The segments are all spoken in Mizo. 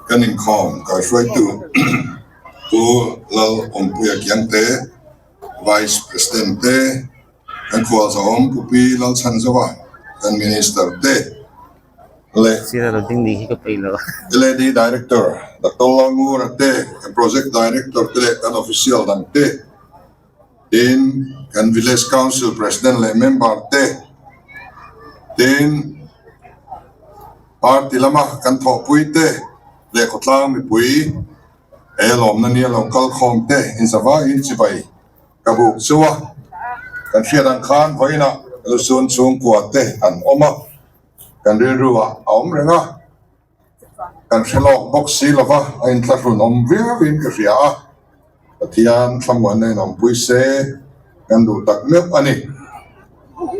Kan inkhawm kaihruaitu Pu Lal Awmpuia Kiangte, Vice President te, kan khualzawm Pu Pi Lalchhanzova, kan Minister te leh LAD Director Doctor Lalngura te, kan Project Director te leh kan Official dang te, Tin, kan Village Council President leh member te, tin, party lama kan thawhpui te leh khawtlang mipui he lawmna nia lo kal khawm te inzavaiin chibai ka buk chu a. Kan hriat ang khan vawiinah lusun chhungkua te an awm a, kan rilru ah a awm reng a. Kan hre lawk bawk si lova, a inthlahrun awm viauin ka hria a, Pathian thlamuanna in awmpui se kan duh tak meuh a ni.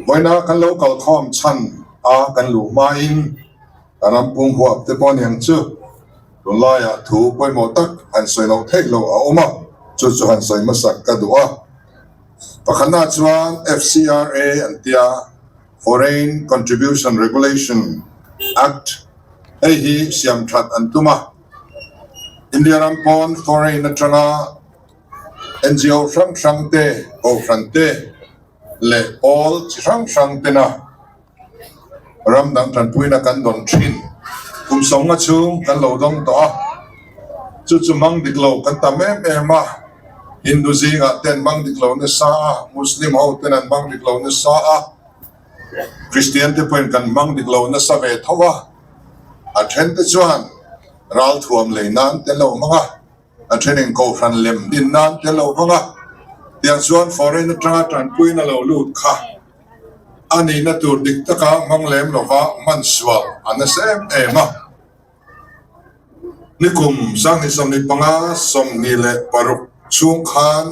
Vawiina kan lo kalkhawm chhan a kan luh hmain ka ram pum huap te pawh aniang chu tunlaiah thu pawimawh tak han sawi loh theih loh a awm a, chu chu han sawi hmasak ka duh a. Pakhatna chuan FCRA an tia. Foreign Contribution Regulation Act hei hi siam that an tum a, India ram pawn foreign atanga NGO hrang hrang te, kohhran te leh pawl chi hrang hrang tena ram dang tanpuina kan dawn thin. Kum sawmnga chhung kan lo dawng tawh a, chu chu mang dik lo kan tam em em a, Hindu zingah te an mang dik lo nasa a, Muslim ho ten an mang dik lo nasa a, Kristian te pawhin kan mang dik lo nasa ve tho a, a then te chuan ralthuam lei nan te lo hmang a, a thenin kohhran lem din nan te lo hmang a, tiang chuan foreign atanga tanpuiin a lo lut kha a nihna tur dik taka hmang lem lova hman sual a nasa em em a. Nikum 2025 26 chhung khan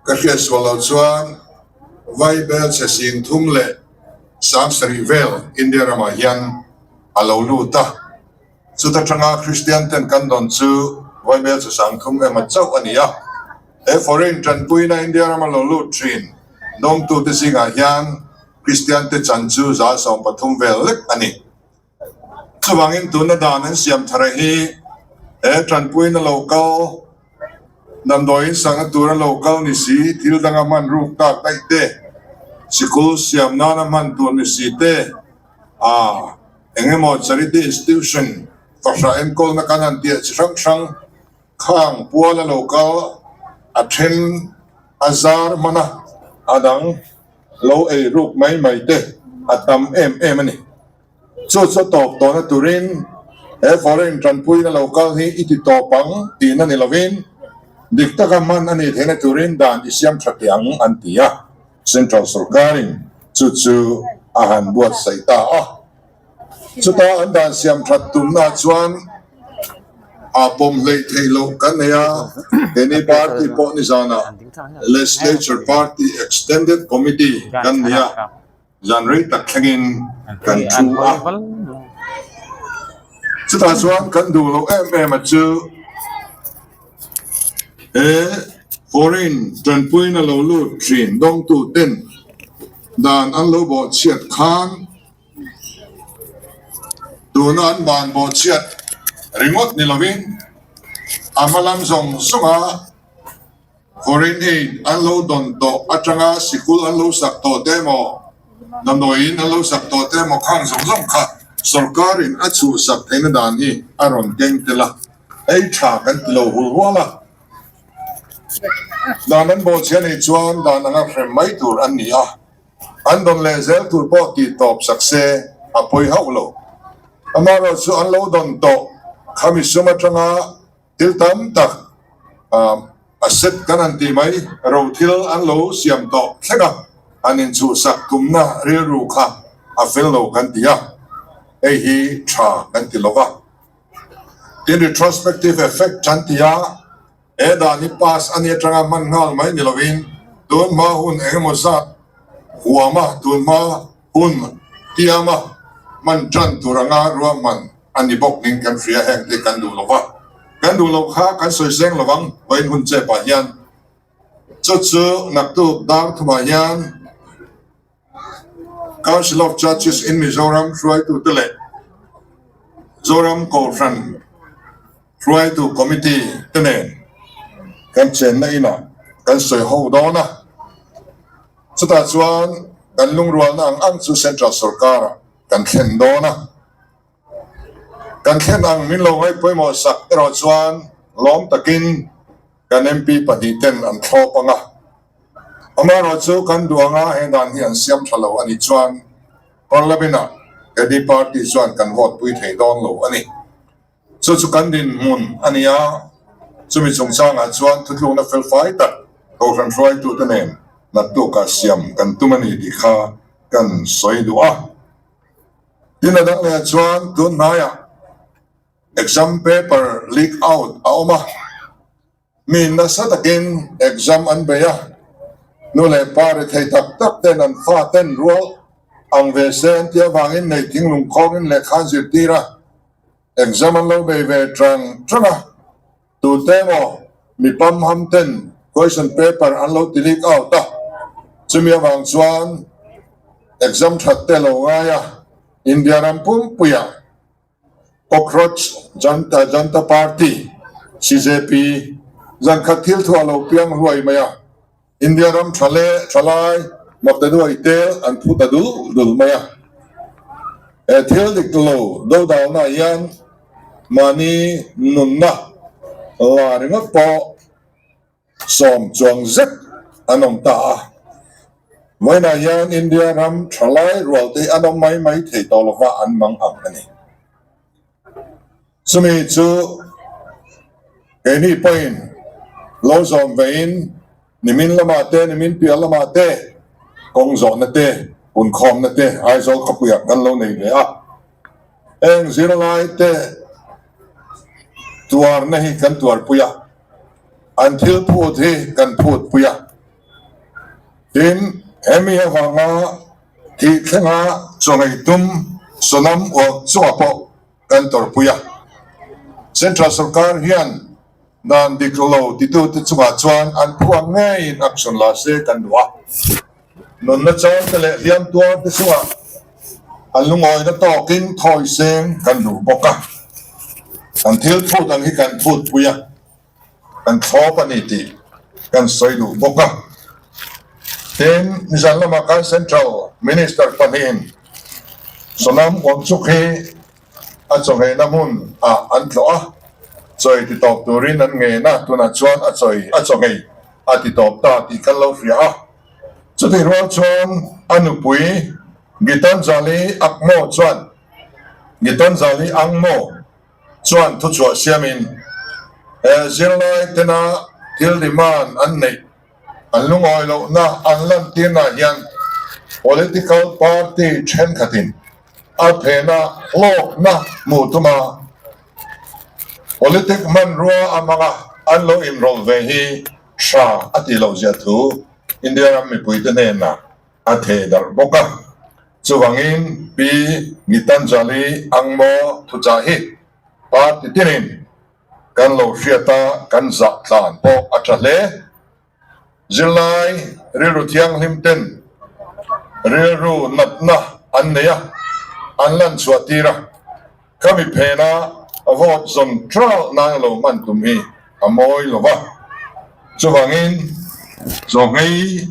ka hriat sual loh chuan Vaibel chhe sing thum leh sang sarih vel India ramah hian a lo lut a. Chuta tanga Kristian ten kan dawn chu Vaibel chhe sang thum emaw chauh a ni a. He foreign tanpuina India rama lo lut thin dawngtute zingah hian Kristian te chan chu 13% vel lek a ni. Chuvangin tuna dan an siam thar hi he tanpuina lo kal, damdawiin sangna tura lo kal ni si, thil danga hman ruk tak daih te, sikul siam nana hman tur ni si te, ah eng emaw charity institution fahrah enkawlna kan han tih chi hrang hrang khang puala lo kal a then a zar hman a, a dang lo ei ruk mai mai te a tam em em a ni. Chu chu tawp tawhna turin he foreign tanpuina lo kal hi i ti tawp ang tihna ni lovin dik taka hman a nih theihna turin dan i siam tha teh ang an ti a, Central sorkarin chu chu a han buatsaih ta a. Chuta an dan siam that tumna chuan a pawm hleih theih loh kan nei a, keini party pawh nizanah Legislature Party Extended Committee kan nei a. Zan rei tak thlengin kan thu a, chutah chuan kan duh loh em em a chu he foreign tanpuina lo lut thin dawngtu ten dan an lo bawhchhiat khan tuna an ban bawhchhiat ringawt ni lovin a hma lam zawng zawnga Foreign aid an lo dawn tawh atanga sikul an lo sak tawh te emaw, damdawiin an lo sak tawh te emaw khang zawng zawng kha sorkarin a chhuhsak theihna dan hi a rawn keng tel a, ei tha kan ti lo hul hual a. Dan an bawhchhia nei chuan dan anga hrem mai tur an ni a, an dawn leh zel tur pawh tih tawp sak se a pawi hauh lo. Amaherawhchu an lo dawn tawh khami sum atanga Thil tam tak asset kan han tih mai, ro thil an lo siam tawh thleng a, an inchhuhsak tumna rilru kha a fel lo kan ti a, hei hi tha kan ti lo va. Tin, retrospective effect an ti a, he dan hi pass a ni atanga hman nghal mai ni lovin tun hma hun eng emaw zat huama tun hma hun tiama hman tan tur anga ruahman a ni bawk ning kan hria heng te kan duh lo va, kan duh loh kha kan sawi seng lo vang vawiin hun chep ah hian chu chu naktuk dar thumah hian Council of Churches in Mizoram hruaitute leh. Zoram Kohhran Hruaitu Committee te nen kan chenna inah kan sawi ho dawn a, chutah chuan kan lungrualna ang ang chu Central Sorkarah kan thlen dawn a. Kan thlen ang min lo ngaih pawimawh sak erawh chuan lawm takin kan MP pahnihten an thlawp ang a. Amaherawhchu kan duh anga he dan hi an siam tha lo a nih chuan Parliament-ah Kedi Party chuan kan vote pui thei dawn lo a ni. Chu chu kan dinhmun a ni a, chumi chungchangah chuan thutlukna felfai tak Kohhran hruaitute nen naktukah siam kan tum a ni tih kha kan sawi duh a. Tin a dang lehah chuan tun hnaiah exam paper leak out a awm a. Mi nasa takin exam an bei a, nu leh pa rethei tak tak ten an fa ten rual ang ve se an tih avangin nei thinglung khawngin lehkha an zirtir a, exam an lo bei ve tang tang a, tute emaw mi pamham ten question paper an lo ti leak out a, chumi avang chuan exam that te lo ngai a, India ram pumpuiah Cockroach Janta Janta Party, CJP, zankhat thil thu a lo piang hluai mai a, India ram tha leh tha lai Makdaduai tel an phu ta dul dul mai a. He thil dik lo dodalna hian mahni nunna la ringawt pawh Sawm chuang zet an awm ta a. Vawiinah hian India ram thalai rualte an awm mai mai thei tawh lova an mang ang a ni. Chumi chu keini pawhin lo zawm vein nimin lamah te, nimin piah lamah te, kawng zawhna te, punkhawmna te Aizawl khawpuiah kan lo nei ve a. Heng zirlaite tuarna hi kan tuarpui a. An thil phut hi kan phut pui a, tin hemi avanga thih thlenga chawnghei tum Sonam uak chungah pawh kan tawrhpui a. Central sorkar hian dan dik lo titute chungah chuan an phuah ngeiin action la se kan duh a. Nunna changte leh hliam tuarte chungah an lungawina tawkin thawi seng kan duh bawk a. Kan thil phut ang hi kan phut pui a, kan thlawp a ni tih kan sawi duh bawk a. Tin, nizan lamah khan Central Minister pahnihin Sonam Wangchuk hi a chawngheina hmun ah an tlawh a, chawi ti tawp turin an ngen a, tunah chuan a chawi a chawnghei a ti tawp ta tih kan lo hria a. Chutih rual chuan a nupui Gitanjali Akmo chuan Gitanjali Angmo chuan thuchhuah siamin he zirlai tena thil demand an neih an lungawi lohna an lantirnaah hian political party thenkhatin a phena hlawkna hmuh tuma politic hmanrua a hmanga an lo inrawlh ve hi tha a tih loh zia thu India ram mipuite hnenah a theh darh bawk a. Chuvangin Pi Gitanjali Angmo thuchah hi party tinin kan lo hriat a, kan zah tlan pawh a tha hle. Zirlai rilru thianghlim ten rilru natna an nei a, an lan chhuah tir a, khami phena vote zawn ṭalh nan a lo hman tum hi a mawi lo va. Chuvangin Zawnghei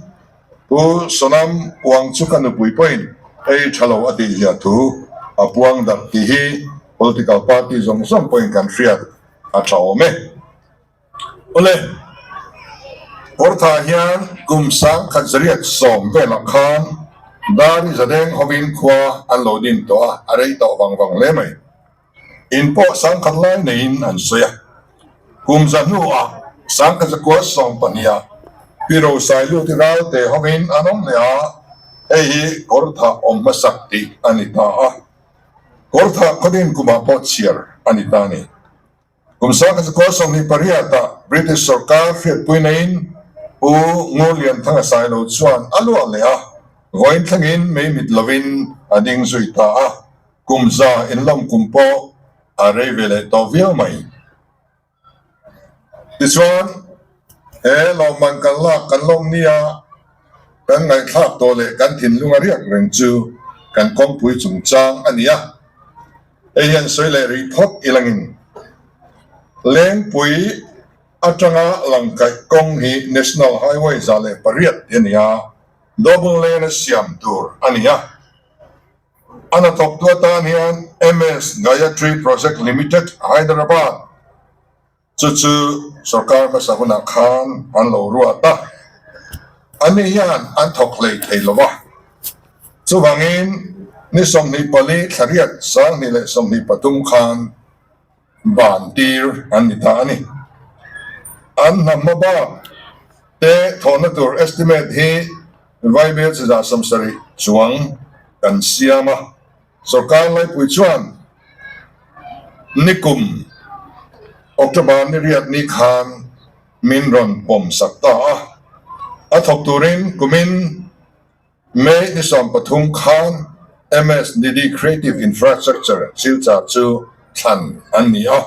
Pu Sonam Uang chu ka nupui pawhin ei ṭha lo a tih zia thu a puang darh tih hi political party zawng zawng pawhin kan hriat a ṭha awm e. Awle, Kawrtha hian kum sangkhat zariat sawm velah khan Dari Zadeng hovin khua an lo din tawh a, a rei tawh vang vang hle mai. In pawh sangkhat lai neiin an sawi a. Kum za hnuah sangkhat zakua sawm pahniha Pi Rosailuti Ralte hovin an awm leh a, hei hi Kawrtha awm hmasak tih a ni ta a. Kawrtha khawdin kumah pawh chhiar a ni ta a ni. Kum sangkhat 28 ah British sorkar hriatpui neiin Pu Ngurlianthanga Sailo chuan a luah leh a, vawiin thlengin mei mit lovin a ding zui ta a, kum za inlawm kum pawh a rei ve leh tawh viau mai. Tichuan, he lawmman kan lak kan lawm nia kan ngaihthlak tawh leh kan thinlung a riak reng chu kan kawngpui chungchang a ni a. Hei hian sawi leh rih phawt ilangin Lengpui atanga Langkaih kawng hi National Highway 108 tih a ni a, double lane a siam tur a ni a. A hnathawktu atan hian MS Gayatri Project Limited, Hyderabad, Chu chu sorkar hmasa hunah khan an lo ruat a, anni hian an thawk hlei thei lo va. Chuvangin ni 24 thla riat 2023 khan ban tir an ni ta a ni. An hnam hmabak te thawhna tur estimate hi Vaibel chiza 70 chuang kan siam a. Sorkar laipui chuan nikum October ni riat ni khan min rawn pawm sak ta a, a thawk turin kumin May ni 13 khan MS Nidhi Creative Infrastructure Silchar chu thlan an ni a,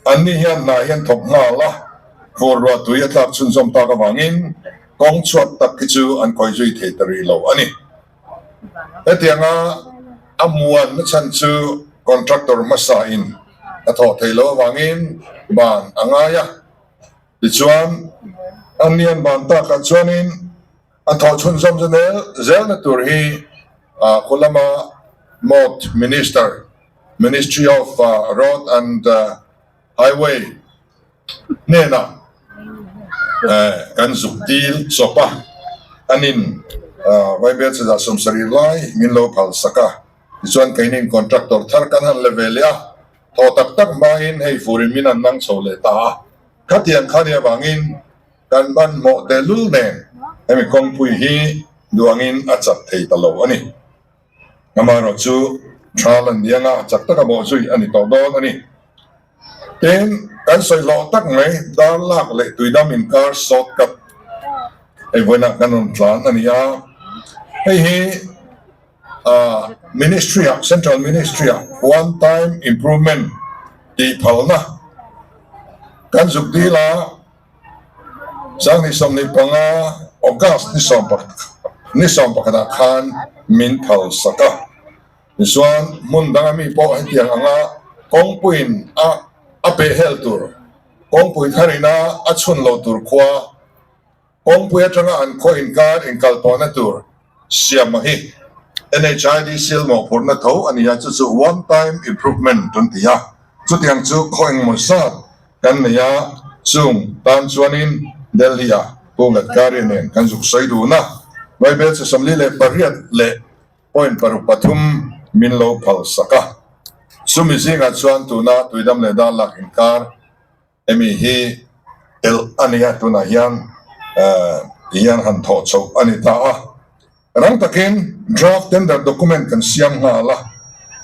anni hian hna hi an thawk nghal a, fur ruah tui a tlak chhunzawm tak avangin kawng chhuat tak hi chu an khawih zui thei ta rih lo a ni. Hetianga a muanna chhan chu contractor hmasa in a thawh theih loh avangin ban a ngai a. Tichuan, an lian ban takah chuanin a thawh chhunzawm zel zelna tur hi khaw lama Mawt Minister, Ministry of Road and Highway, hnenah kan zuk dil chawp a, an in Vaibel chezah 70 lai min lo phal sak a, tichuan keinin contractor thar kan han la ve leh a, thaw tak tak hmain hei furin min han nang chho leh ta a, khatiang kha nia vangin kan hmanhmawh tehlul nen hemi kawngpui hi duangin a chak thei ta lo a ni. Amaherawh chu tha lan nianga chak taka bawh zui a ni tawh dawn a ni. Tin, kan sawi hlawh tak mai dar lak leh tuidam inkar short cut hei vawiinah kan rawn tlan a ni a. Hei hi Ministry ah, Central Ministry ah one time improvement tih phalna kan zuk dil a. 2025 August ni ni 11 ah khan min phal sak a. Tichuan hmun danga mi pawh hetiang anga kawngpuiin a a pehhel tur, kawngpui tharina a chhun lo tur khua, Kawngpui atanga an khaw inkar inkalpawhna tur siam a hi NHIDCL mawhphurhna tho a ni a, chu chu one time improvement an ti a. Chutiang chu khaw engemaw zat kan nei a, chung tan chuanin Delhi-ah Pu Gadkari nen kan zuk sawi dun a, Vaibel chi 48 leh point paruk pathum min lo phal sak a. Chumi zingah chuan tuna Tuidam leh Darlak inkar Hemi hi telh a ni a, tunah hian ti hian han thawh chhoh a ni ta a. Rang takin draft tender document kan siam nghal a,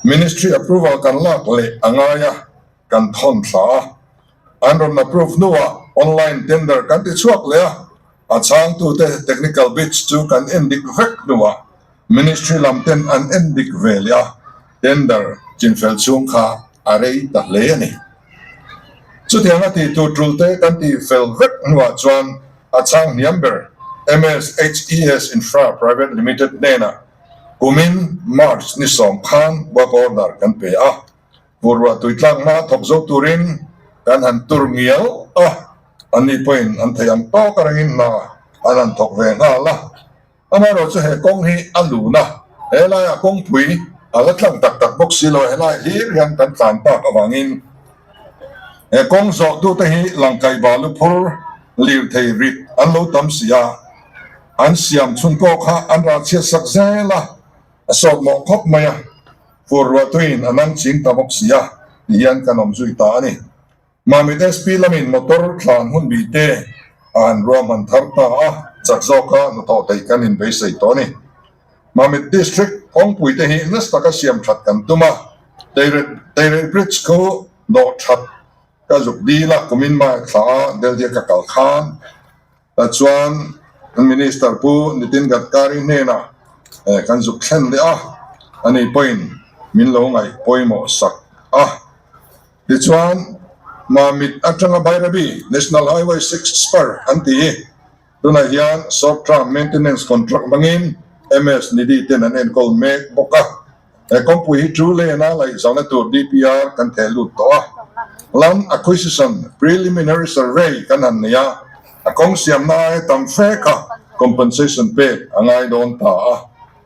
Ministry approval kan lak leh a ngai a, kan thawn thla a. An rawn approve hnuah online tender kan ti chhuak leh a, a chhangtute technical bids chu kan endik vek hnuah Ministry lam ten an endik ve leh a, tender chinfel chhung kha a rei ta hle a ni. Chutiang a tih tur tul te kan tih fel vek hnuah chuan a chhang hniam ber MSHES Infra Private Limited hnenah kumin March ni 10 khan work order kan pe a, Vurruah tuitlak hma thawk zo turin kan han tur ngial a, anni pawhin an thei ang tawk a rengin hna an han thawk ve nghal a. Amaherawh chu he kawng hi a lun a, he laiah kawngpui a la tlang tak tak bawk si lo, he lai hlir hian kan tlan tak avangin he kawng zawhtute hi langkaih balu phur lirthei rit an lo tam si a, an siam chhun pawh kha an rah chhiat sak zel a, a sawt mawh khawp mai a, fur ruahtuiin a nang ching ta bawk si a, ti hian kan awm zui ta a ni. Mamit SP lamin motor thlan hun bih te a han ruahman thar ta a, chak zawka hnathawh theih kan inbeisei tawh a ni. Mamit District kawngpui te hi nasa taka siam that kan tum a, Teirei Bridge khu dawh that ka zuk dil a, kumin mai thla a Delhi a ka kal khan tah chuan Minister Pu Nitin Gadkari hnenah kan zuk thlen leh a, ani pawhin min lo ngaih pawimawh sak a. Tichuan, Mamit atanga Bairabi National Highway 6 Spur an ti hi tunah hian short term maintenance contract hmangin MS Nidhi ten an enkawl mek bawk a. He kawngpui hi two lane a laih zauhna tur DPR kan theh lut tawh a. Land Acquisition Preliminary Survey kan han nei a, a kawng siamna aia tam fe kha compensation pek a ngai dawn ta a,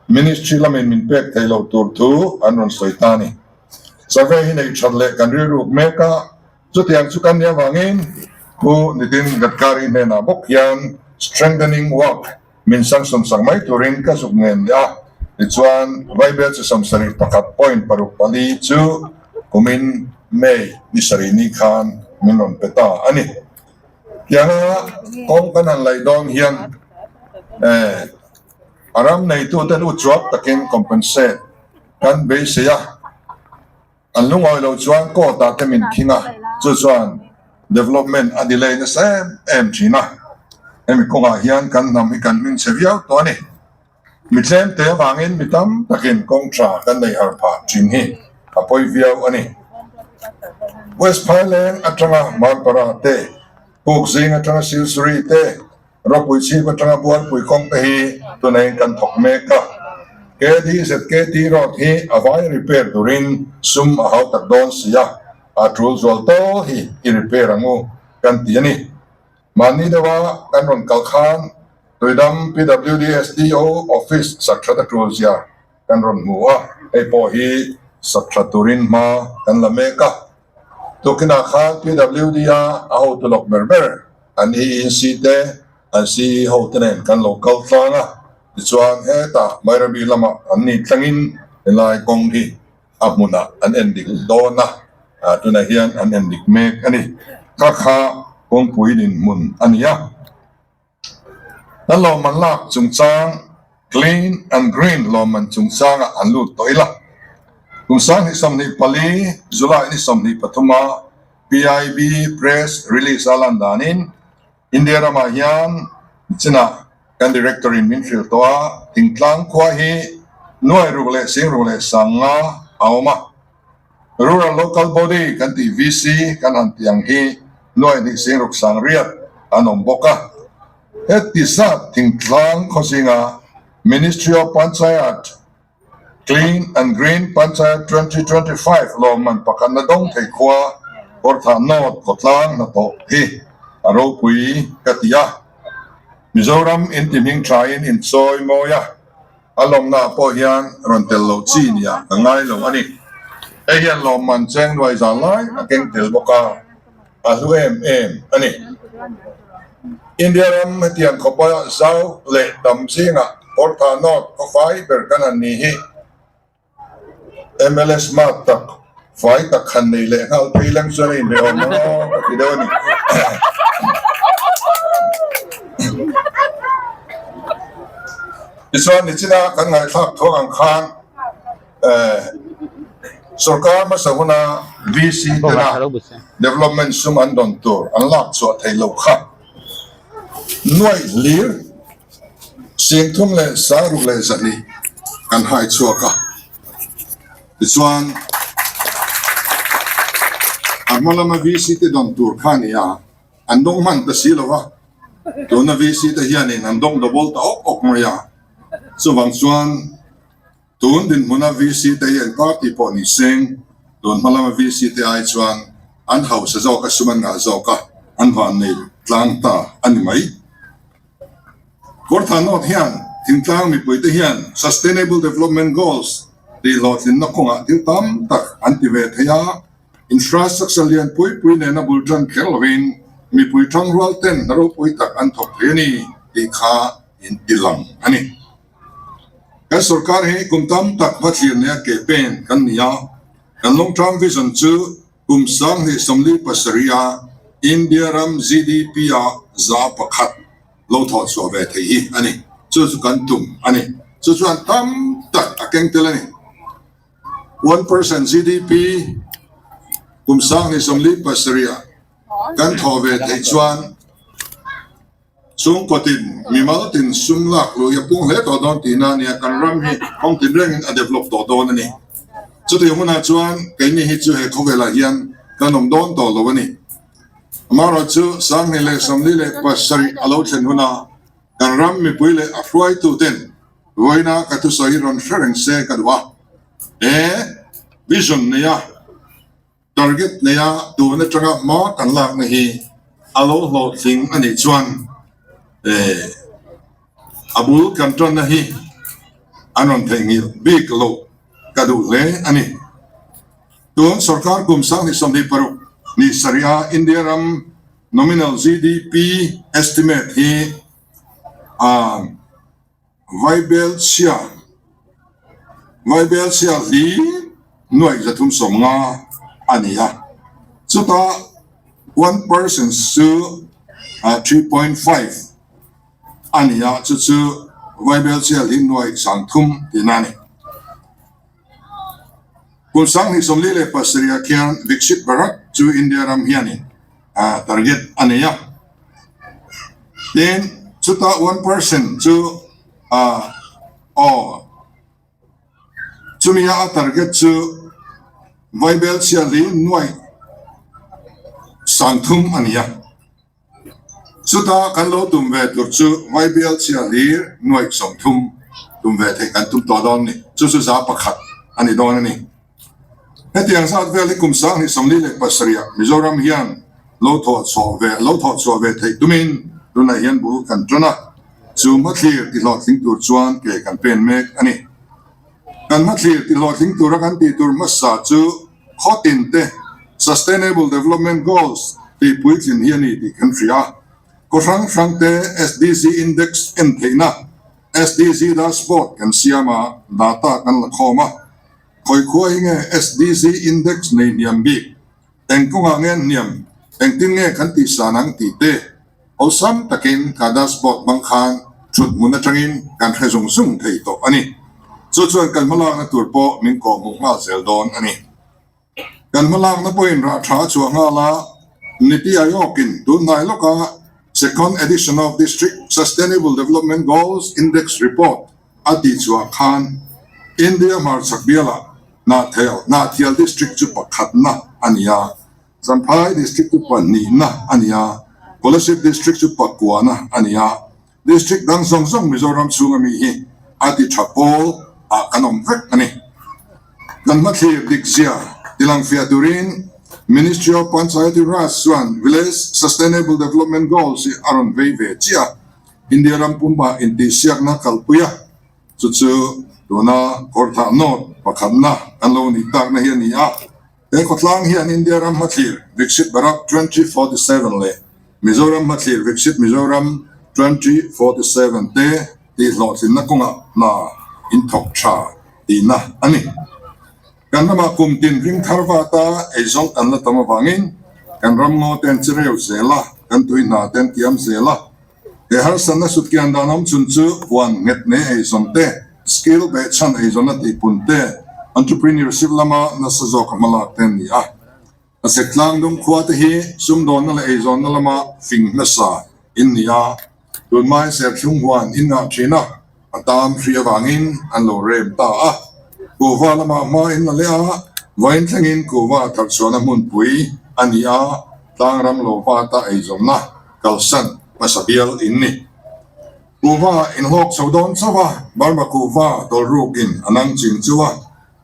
Ministry lamin min pek theih loh tur thu an rawn sawi ta a ni. Survey hi neih that leh kan rilruk mek a, chutiang chu kan nih avangin Pu Nitin Gadkari hnenah bawk hian strengthening work Min sanction sak mai turin ka zuk ngen leh a, tichuan Vaibel chi 71 point 6 4 chu kumin May ni sarih ni khan min rawn pe ta a ni. Tianga kawng kan han laih dawn hian a ram neituten uchuak takin compensate kan beisei a. An lungawi lo chuan court ah te min khing a, chu chuan development a delay nasa em em thin a. Hemi kawngah hian kan hnam hi kan hming chhe viau tawh a ni. Mi tlem te avangin mi tam takin kawng tha kan nei har phah thin hi a pawi viau a ni. West Phaileng atanga Marpara te, Pukzing atanga Silsuri te, Ropui chhip atanga Bualpui kawng te hi tunaiin kan thawk mek a. KDZKT road hi a vai repair turin sum a hau tak dawn si a, a tul zual tawh hi i repair ang u kan ti a ni. Mahni deuha kan rawn kal khan Tuidam PWDSDO office sak that a tul zia kan rawn hmu a, hei pawh hi sak that turin hma kan la mek a. Tukinah khan PWD-a a hotu lawk ber ber an EEC te, an CE ho te nen kan lo kal tlang a, tichuan hetah Bairabi lamah an ni tlangin helai kawng hi a hmunah an en dik dawn a, tunah hian an en dik mek a ni. Kha kha kawngpui dinhmun a ni a. Kan lawmman lak chungchang Clean and Green lawmman chungchangah an lut tawh ila. Kum 2024 July ni 23 a PIB Press Release a lan danin India ramah hian nichinah kan Director in min hrilh tawh a, thingtlang khua hi nuai ruk leh sing ruk leh 50 a awm a. Rural Local Body kan tih VC kan han tih ang hi nuai hnih sing ruk sang riat an awm bawk a. Heti zat thingtlang khaw zinga Ministry of Panchayat Clean and Green Panchayat 2025 lawmman pakhatna dawng thei khua Kawrthah North khawtlang hnathawh hi a ropui ka ti a. Mizoram intihming thain inchawi mawi a. A lawmnaah pawh hian rawn tel loh chi nia ka ngai lo a ni. Hei hian lawmman cheng nuai zan lai a keng tel bawk a, a hlu em em a ni. India ram hetiang khawpa zau leh tam zingah Kawrthah North khawfai ber kan han ni hi. Mla smart tak, fai tak han nei leh nghal phei leng chuan a inhmeh awm ang aw ka ti deuh a ni. Tichuan nichina kan ngaihthlak thuang ang khan sorkar hmasa huna VC tena development sum an dawn tur an lak chhuah theih loh kha nuaih hlir 3,602 kan hai chhuak a, tichuan a hma lama VC te dawn tur kha a ni a, an dawng hman ta si lo va, tuna VC te hianin an dawng double ta awk awk mai a, chuvang chuan Tun dinhmuna VC te hi eng party pawh ni seng, tun hma lama VC te ai chuan an hausa zawk a, sum an ngah zawk a, an vannei tlang ta a ni mai. Kawrthah North hian thingtlang mipui te hian Sustainable Development Goals tih hlawhtlinna kawngah thil tam tak an ti ve thei a, infrastructure lian pui pui nena bul tan kher lovin mipui tangrual ten hna ropui tak an thawk thei a ni tih kha in ti lang a ni. Kan sorkar hi kum tam tak hmathlir nia ke pen kan ni a, kan long term vision chu kum 2047 a India ram GDP a 1% lo thawh chhuah ve thei hi a ni. Chu chu kan tum a ni. Chu chuan tam tak a keng tel a ni. 1% GDP kum 2047 a kan thawh ve theih chuan Chhungkawtin mimal tin sum lak luh hi a pung hle tawh dawn tihna a nia, kan ram hi kawng tin rengin a develop tawh dawn a ni. Chutiang hunah chuan keini hi chu he khawvelah hian kan awm dawn tawh lo a ni. Amaherawhchu 2047 a lo thlen hunah kan ram mipui leh a hruaituten vawiina ka thusawi hi rawn hre reng se ka duh a. He vision neia target neia tun atanga hma kan lakna hi a lo hlawhtling a nih chuan a bul kan tanna hi an rawn theihnghilh bik loh ka duh hle a ni. Tun sorkar kum 2026 ni sarih a India ram nominal GDP estimate hi a Vaibelchhia Vaibelchhia hli 350 a ni a, chutah 1% chu 3.5 a ni a, chu chu Vaibelchhia hli 300 tihna a ni. Kum 2047 ah khian Viksit Bharat chu India ram hianin target a nei a. Tin, chutah 1% chu aw chumi a target chu Vaibel chhiahli 300,000 a ni a. Chuta kan lo tum ve tur chu Vaibial chhia hlir 30,000 tum ve theih kan tum tawh dawn a ni. Chu chu 1% a ni dawn a ni. Hetiang zat vel hi kum 2047 ah Mizoram hian lo thawh chhuah ve lo thawh chhuah ve theih tumin tunah hian bul kan tan a, chu hmathlir tihlawhtling tur chuan ke kan pen mek a ni. Kan hmathlir tihlawhtling tura kan tih tur hmasa chu khaw tin te Sustainable Development Goals tih puitlin hi a ni tih kan hria a. Khaw hrang hrang te SDG Index en theihna SDG Dashboard kan siam a, data kan la khawm a. Khawi khua hi nge SDG Index nei hniam bik? Eng kawngah nge an hniam? Engtin nge kan tihsan ang tih te awlsam takin ka dashboard hmang khan thut hmun atangin kan hre zung zung thei tawh a ni. Chu chuan kan hmalakna tur pawh min kawhhmuh nghal zel dawn a ni. Kan hmalakna pawhin rah tha a chhuah nghal a, Niti Aayog-in tun hnai lawka Second Edition of District Sustainable Development Goals Index Report a tihchhuah khan India hmarchhak bialah Hnahthial Hnahthial District chu pakhatna a ni a, Champhai District chu pahnihna a ni a, Kolasib District chu pakuana a ni a. District dang zawng zawng Mizoram chhunga mi hi a ti tha pawl ah kan awm vek a ni. Kan hmathlir dik zia tilangfiah turin Ministry of Panchayati Raj chuan Village Sustainable Development Goals hi a rawn vei ve chiah a, India ram pumah intihsiakna kalpui a. Chu chu tuna Kawrthah North pakhatna kan lo nih takna hi a ni a. He khawtlang hian India ram hmathlir Viksit Bharat 2047 leh Mizoram hmathlir Viksit Mizoram 2047 te tihhlawhtlinna kawngah hna in thawk tha tihna a ni. Kan ramah kum tin ring thar vata eizawng kan la tam avangin kan ram ngaw te an che reu zel a, kan tui hna te an tiam zel a. He harsatna sutkian dan awm chhun chu huan nghet nei eizawn te, skill behchhan eizawnna tihpun te, entrepreneurship lama nasa zawk a hmalak te an ni a. A sek tlang dum khua te hi sumdawnna leh eizawnna lama fing hmasa in ni a, tunhmain serthlum huan in ngah thin a, a tam hri avangin an lo rem ta a. Kuhva lamah hma in la leh a, vawiin thlengin kuhva tharchhuahna hmunpui a ni a, tlangram lo vata eizawnna kalsan hmasa bial in ni. Kuhva inhlawk chho dawn chauh a, Burma kuhva tawlrukin a nang ching chu a,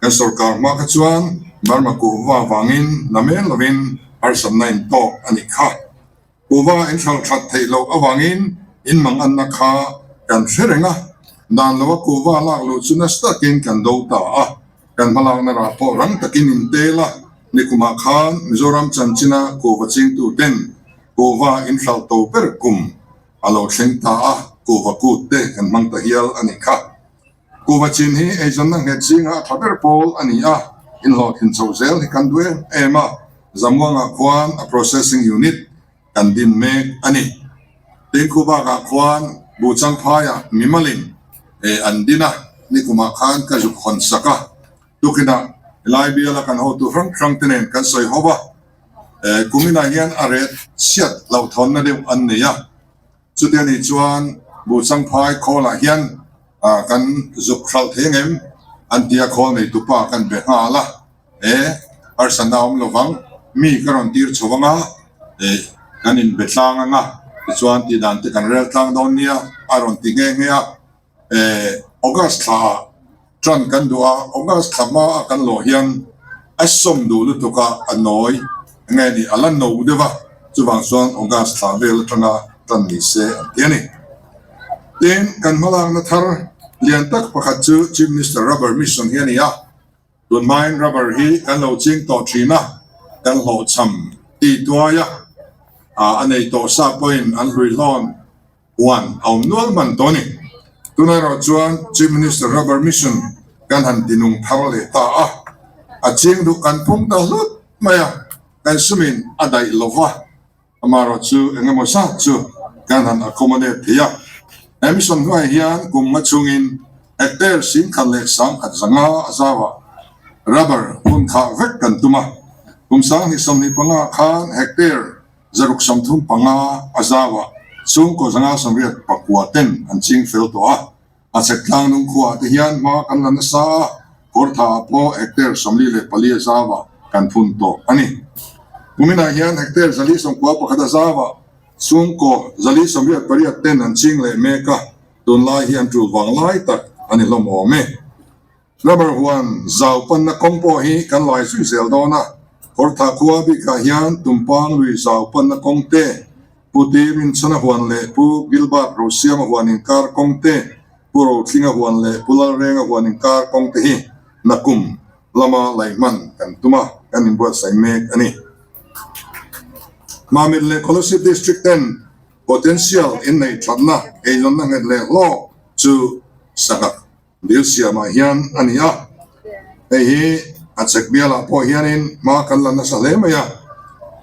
kan sorkar hma kha chuan Burma kuhva vangin na men lovin harsatna in tawk a nih kha. Kuhva in hralh that theih loh avangin in manganna kha kan hre reng a, dan loa kuhva lak luh chu nasa takin kan do ta a, kan hmalakna rah pawh rang takin in tel a, nikumah khan Mizoram chanchina kuhva chingtu ten Kuhva in hralh to ber kum a lo thleng ta a, kuhva kut te kan hmang ta hial a nih kha. Kuhva chin hi eizawnna nghet zinga a tha ber pawl a ni a, inhlawhtlin chho zel hi kan duh em em a, Zamuangah khuan a processing unit kan din mek a ni. Tingkhu bakah khuan Buhchang phaiah mimalin an din a, nikumah khan ka zuk hawn sak a, tukinah helai biala kan hotu hrang hrang te nen kan sawi ho a. Kuminah hian a ret chhiat hlauhthawnna deuh an nei a, chutia nih chuan Buhchangphai khawlah hian kan zuk hralh thei ang em an tia khawl neitupa kan be nghal a, e harsatna a awm lovang, mi ka rawn tir chho ang a, e kan inbe tlang ang a, tichuan tih dan te kan rel tlang dawn nia a rawn ti nghe nghe a, e August thlaah. Ṭan kan duh a, August thla hma a kan lawh hian a sawm duh lutuk a, a nawi nge ni a la no deuh a, chuvang chuan August thla vel aṭanga ṭan ni se an ti a ni. Tin, kan hmalakna thar lian tak pakhat chu Chief Minister Rubber Mission hi a ni a, tun hmain rubber hi kan lo ching tawh ṭhin a, kan hlawhchham ti tuai a, a nei tawh sa pawhin an hluihlawn Huan a awm nual hman tawh a ni. Tunah erawh chuan Chief Minister Rubber Mission kan han tinung thar leh ta a, a ching duh kan phung ta hlut mai a, kan sumin a daih lo va, amaherawh chu eng emaw zat chu kan han accommodate thei a. He mission hnuaiah hian kum nga chungin hectare singkhat leh sangkhat zanga a zauah rubber hun khah vek kan tum a, kum 2025 ah khan hectare 635 a zau a, chhungkaw 589 ten an ching fel tawh a. A chhek tlang nung khuaah te hian hma kan la nasa a, Kawrtha ah pawh hectare 44 a zau a kan phun tawh a ni. Kuminah hian hectare 491 a zau a, chhungkaw 488 ten an ching leh mek a, tunlai hi an tul vang lai tak a ni hlawm awm e. Rubber huan zau panna kawng pawh hi kan lai zui zel dawn a, Kawrthah khua bikah hian Tumpang lui zau panna kawng te, Pu Ti Rinchhana huan leh Pu Gilbert Rosiama huan inkar kawng te, Pu Rothlinga huan leh Pu Lalrenga huan inkar kawng te hi nakum lama laih hman kan tum a, kan inbuatsaih mek a ni. Mamit leh Kolasib District ten potential inneih thatna eizawnna nghet leh hlawk chu sangha Dil siamah hian a ni a, hei hi a chek bialah pawh hianin hma kan la nasa hle mai a.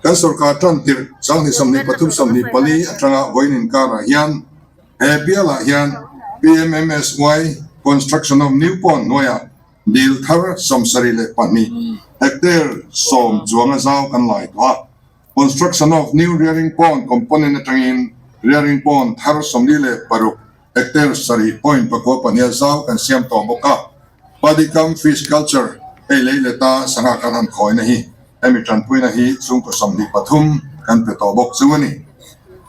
Kan sorkar tan tirh 2023 24 atanga vawiin inkarah hian he bialah hian PMMSY Construction of New Pond hnuaiah dil thar 72 hectare 10 chuang a zau kan lai tawh a. Construction of New Rearing Pond component atangin Rearing Pond thar 46 hectare 7.94 zau kan siam tawh bawk a. Padikam Fish Culture hei lei leta sangha kan han khawina hi hemi tanpuina hi chhungkaw 23 kan pe tawh bawk chu a ni.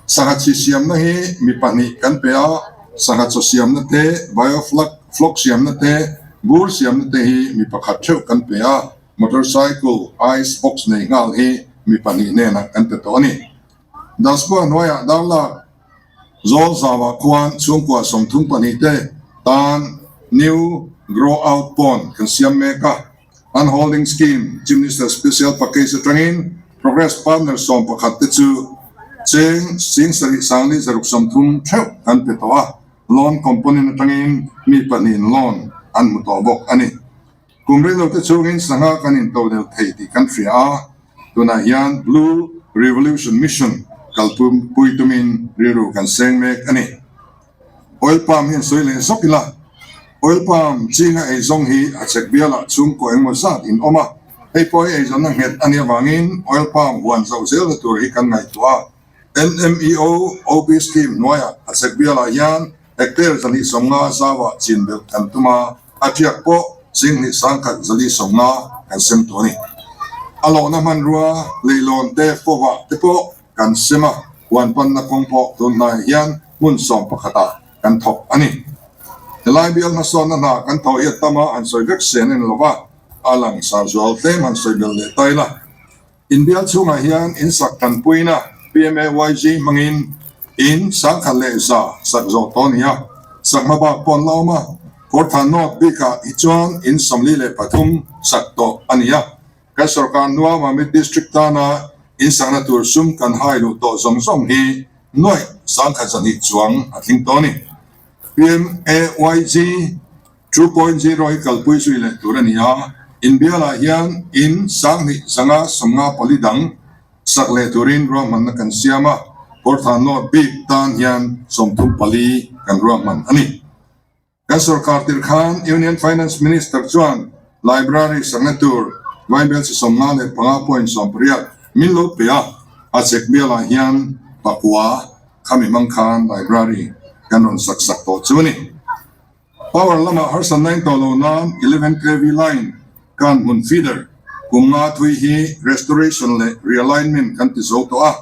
Sangha chhi siamna hi mi pahnih kan pe a, sangha chaw siamna te, biofloc floc siamna te, bur siamna te hi mi pakhat theuh kan pe a. Motorcycle ice box nei nghal hi mi pahnih hnenah kan pe tawh a ni. Dasbua hnuaiah darlak zawl zauah khuan chhungkua 32 te tan New Grow Out Pond kan siam mek a. An holding scheme Chief Minister Special Package atangin Progress Partner 11 te chu cheng 7630 theuh kan pe tawh a. Loan component atangin mi pahnihin loan an hmu tawh bawk a ni. Kum reilo te chungin sangha kan intodelh thei tih kan hria a, tunah hian Blue Revolution Mission kalpui tumin rilru kan seng mek a ni. Oil palm hi an sawi leh zawk ila, oil palm chinga eizawng hi a chhek bialah chhungkaw engmaw zat in awm a, hei pawh hi eizawnna nghet a nih avangin oil palm huan zoh zelna tur hi kan ngaihtuah a. NMEO OP Scheme hnuaiah a chhek bialah hian hectare 250 zauah chin belh kan tum a, a tiak pawh 21,450 kan sem tawh a ni. A lawhna hmanrua leilawn te fawvah te pawh kan sem a, huan panna kawng pawh tun hnaiah hian hmun 11 ah kan thawk a ni. Helai bial hmasawnna hna kan thawh hi a tam a, han sawi vek sen a ni lo va, a langsar zual tlem han sawi belh leh ta ila. Inbial chhungah hian in sak tanpuina PMAYG hmangin in 1100 sak zawh tawh a ni a, sak hma bak pawh an la awm a, Kawrtha North bikah hi chuan in 43 sak tawh a ni a. Kan sorkar hnua Mamit District tana in sakna tur sum kan hai luh tawh zawng zawng hi nuaih 1200 chuang a tling tawh a ni. PMAYG. 2.0 hi kalpui zui leh tur a ni a, inbialah hian in 2154 dang sak leh turin ruahmanna kan siam a, Kawrtha North bik tan hian 34 kan ruahman a ni. Kan sorkar tir khan Union Finance Minister chuan Library sakna tur vaibelchhe 55.80 min lo pe a, a chek bialah hian pakua khami hmang khan Library kan rawn sak sak tawh chu a ni. Power lamah harsatna in tawh lo nan 11 kv line kan hmun feeder kum nga thui hi restoration leh realignment kan ti zo tawh a,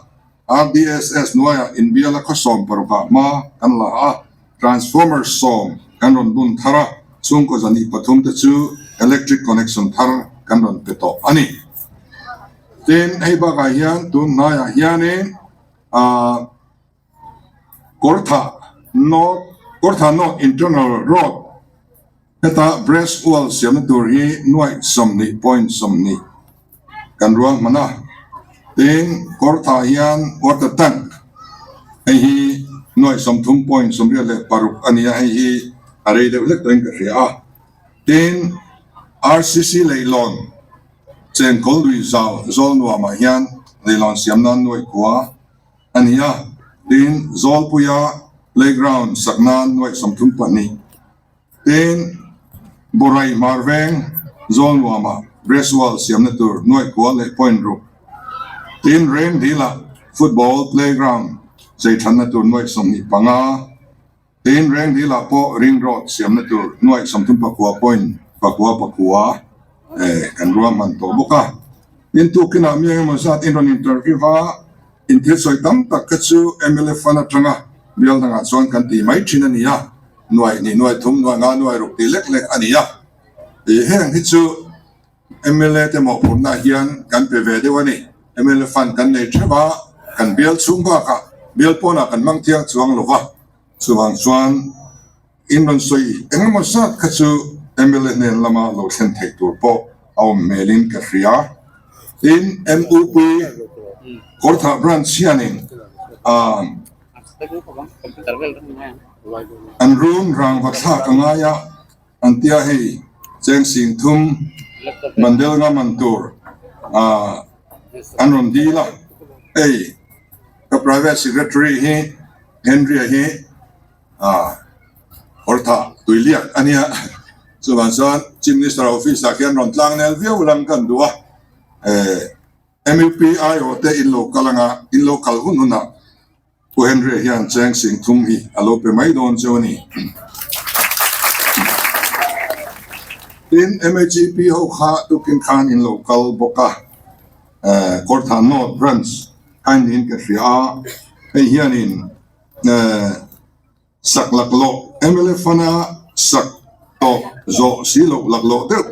RDSS hnuaiah inbiala khaw 16 ah hma kan la a, transformer 10 kan rawn bun thar a. Chhungkaw 203 te chu electric connection thar kan rawn pe tawh a ni. Tin, hei bakah hian tun hnaiah hianin ahh Kawrthah North Kawrthah North Internal Road heta breast wall siamna tur hi nuaih 20.20 kan ruahman a. Tin, Kawrthah hian water tank hei hi nuaih 30.86 a ni a, hei hi a rei deuh hlek tawhin ka hria a. Tin, RCC leihlawn Chengkawl lui zau zawl nuamah hian leihlawn siam nan nuaih khua a ni a. Tin, Zawlpuia playground sak nan nuaih 32. Tin, Borai hmar veng zawl nuamah breast wall siamna tur nuaih kua leh point ruk. Tin, Rengdila football playground chei thanna tur nuaih 25. Tin, Rengdila pawh ring road siamna tur nuaih 39 point pakua pakua kan ruahman tawh bawk a. Tin, tukinah mi engemaw zat in rawn interview a, inthil sawi tam tak kha chu mla fund atanga bial dangah chuan kan tih mai thin a ni a, nuaih hnih, nuaih thum, nuaih nga, nuaih ruk tih lek lek a ni a. Heng hi chu mla te mawhphurhna hian kan pe ve deuh a ni. Mla fund kan nei theuh a, kan bial chhung bakah bial pawnah kan hmang thiang chuang lo va, chuvang chuan in rawn sawi eng emaw zat kha chu mla hnen lama lo thlen theih tur pawh a awm hmelin ka hria. Tin, MUP Kawrthah Branch hianin an run rangva thlak a ngai a. An tia hei cheng sing thum bandel nga man tur ah an rawn dil a, hei ka private secretary hi Henry-a hi ah Kawrthah Tuiliak a nia, chuvang chuan Chief Minister office ah khian rawn tlang nel viau lam kan duh a, eh MUP aiawh te in lo kal anga in lo kal hun hunah Pu Henry-a hian cheng sing thum hi a lo pe mai dawn chu a ni. Tin, MHEP ho kha tukin khan in lo kal bawk a, Kawrthah North Branch kha niin ka hria a, hei hianin Sak laklawh, mla fana sak tawh zawh si loh laklawh deuh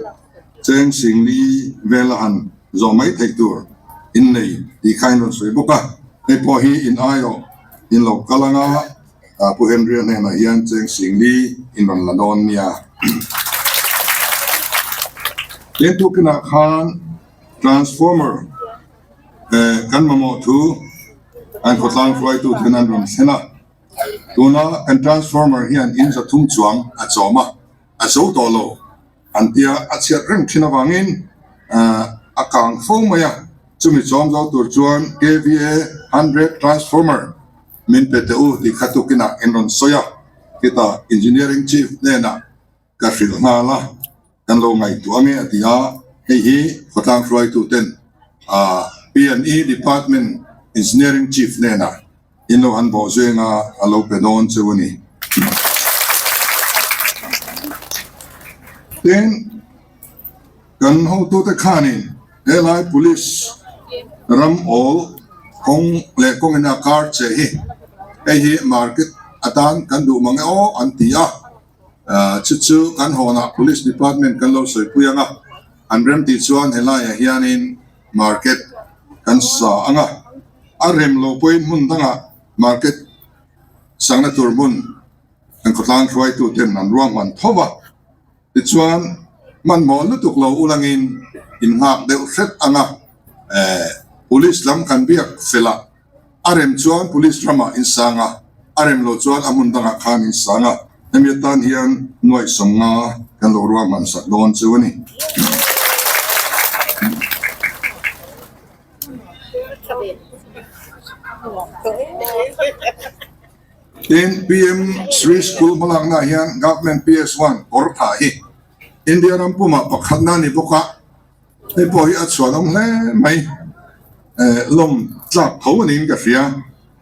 cheng singli vela han zawh mai theih tur in nei tih kha in rawn sawi bawk a. Hei pawh hi in aiawh in lo kal anga Pu Henry-a hnenah hian cheng singli in rawn la dawn nia. Tin tukinah khan transformer kan mamawh thu an khawtlang hruaitu ten an rawn thlen a. Tuna kan transformer hian in 300 chuang a chawm a, a zo tawh lo an tia a chhiat reng thin avangin a kang fo mai a, chumi chawm zo tur chuan KVA 100 transformer min pe teh u tih kha tukinah in rawn sawi a, khitah engineering chief hnenah Ka hrilh nghal a, kan lo ngaihtuah ange a ti a, hei hi khawtlang hruaitu ten P&E Department Engineering Chief hnenah in lo han bawh zeng a, a lo pe dawn cheu a ni. Tin, kan hotute khanin helai Police ram awl kawng leh kawngin a kar che hi hei hi market atan kan duh mang e aw an ti a. Chu chu kan hawnah Police Department kan lo sawipui ang a, an rem tih chuan helaiah hianin market kan sa ang a, a rem lo pawhin hmun dangah market sakna tur hmun kan khawtlang hruaituten an ruahman tho va, tichuan hmanhmawh lutuk lo ulangin innghak deuh hret ang a, Police lam kan biak felah. A rem chuan Police ramah in sang a, a rem lo chuan a hmun dangah khan in sang a, hemi atan hian nuaih 50 kan lo ruahman sak dawn chu a ni. Tin, PM Shri School hmalaknaah hian Government PS1 kawr tha hi India ram pumah pakhatna a ni bawk a, Hei pawh hi a chhuanawm hle mai. Lawm tlak tho a niin ka hria.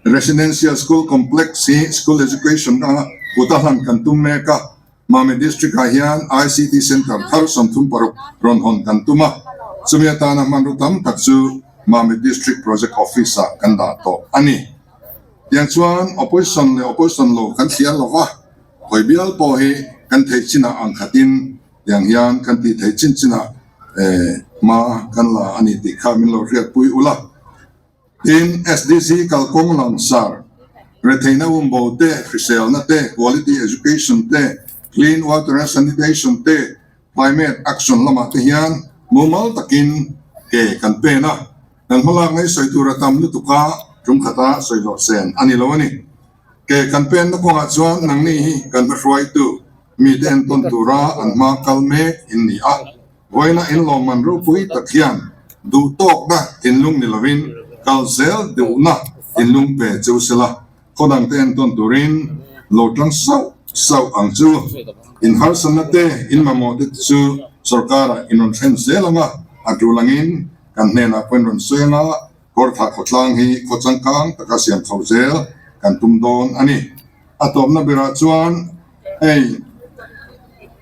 Residential School Complex hi School Education a kut a hlan kan tum mek a. Mami District ah hian ICT Centre thar 36 rawn hawn kan tum a. Chumi atana hmanraw tam tak chu Mami District Project Office ah kan dah tawh a ni. Tiang chuan Opposition leh Opposition lo kan thliar lo va, hawi bial pawh hi. Kan theih chinah ang khatin tiang hian kan tih theih chin chinah hma kan la a ni tih kha min lo hriatpui ula. Tin, SDC kalkawng langsar, retheihna umbo te, hriselna te, quality education te, clean water and sanitation te, climate action lamah te hian mumal takin ke kan pen a. Kan hmalak ngei sawi tur a tam lutuk a, tum khata sawi zawh sen a ni lo a ni. Ke kan penna kawngah chuan nangni hi kan hmahruaitu mite entawn tura an hma kal mek in ni a. Vawiina inlawmman ropui tak hian duhtawkna thinlung ni lovin kal zel duhna thinlung pe chu sela, khaw dangte entawn turin lo tang sauh sauh ang chu. In harsatna te, in mamawh te chu sorkarah in rawn thlen zel ang a, a tul angin kan hnenah pawh in rawn sawi ang a, Kawrthah khawtlang hi khaw changkang taka siam chho zel kan tum dawn a ni. A tawpna berah chuan hei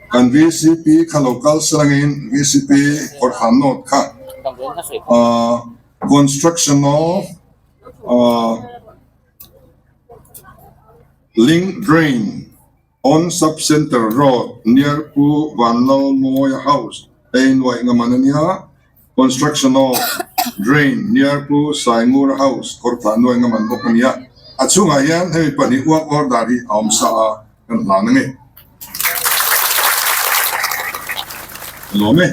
kan VCP kha lo kal selangin VCP Kawrthah North kha construction of link drain On Sub Centre Road near Pu Vanlalmawia House hei nuaih nga man a nia, Construction of Drain near Pu Saingura House Kawrthah nuaih nga man bawk a nia. A chhungah hian hemi pahnih uak order hi a awm sa a, kan hlan ang e. Ka lawm e.